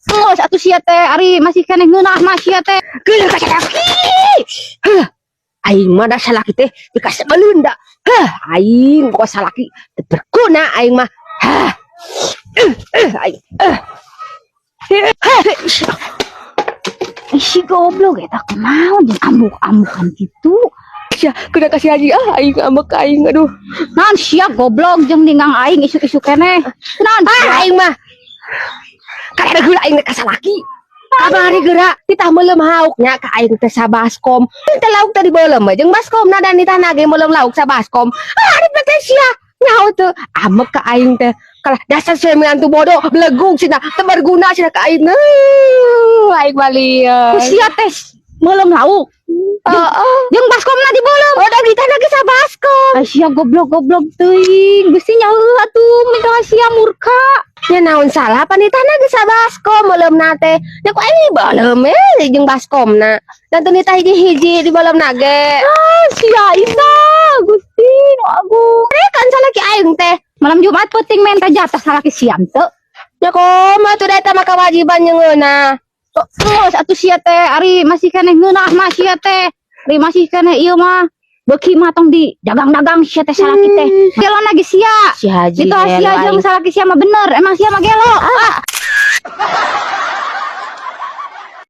Geus atuh sia teh, ari masih keneh ngeunah mah sia teh. Geuleuh ka salaki. Heuh. Aing mah da salaki teh dikasebeleun da. Heuh, aing pokok salaki teu berguna aing mah. Hah. Aing. Eh. Heh. Ih, si goblok eta kunaon jeung ambuk-ambukan kitu. Sia, kudu kasih haji ah aing ambek aing, aduh. Naon sia goblok jeung ninggang aing isuk-isuk keneh? Naon? Ah, aing mah. Kada heula aing ka salaki. Kamari geura titah meuleum hauk nya ka aing teh sabaskom. Teh lauk teh dibeuleum we jeung baskom na dan nitah ge meuleum lauk sabaskom. Ah, ari teh sia. Nyaho teu ambek ka aing teh. Kalah dasar sia menantu bodoh, belegug cenah, teu berguna cenah ka aing. Heuh, aing balieur. Ku sia teh meuleum lauk? Heeh. Jeung baskomna dibeuleum? Oh, da ditah ge sabaskom. Ah, sia goblok-goblok teuing. Bisi nyaho atuh minta sia murka. Nya naon salah pan ditah ge sabaskom meuleumna teh. Nya ku aing dibeuleum we jeung baskomna. Dan teu nitah hiji-hiji dibeuleumna ge. Ah, sia indah, Gusti nu agung. Kan salaki aing teh. Malam Jumat penting menta jatah salaki siam teu. Ya kumaha tuh da eta mah kewajiban nyeungeuna. Terus atuh sia teh ari masih keneh ngeunah mah sia teh. Ari masih keneh ieu mah. Beuki mah tong di dagang-dagang sia teh salaki teh. Gelo lagi sia. Si Haji Itu sia gelo jeung aing. Salaki sia mah bener. Emang sia mah gelo. Ah.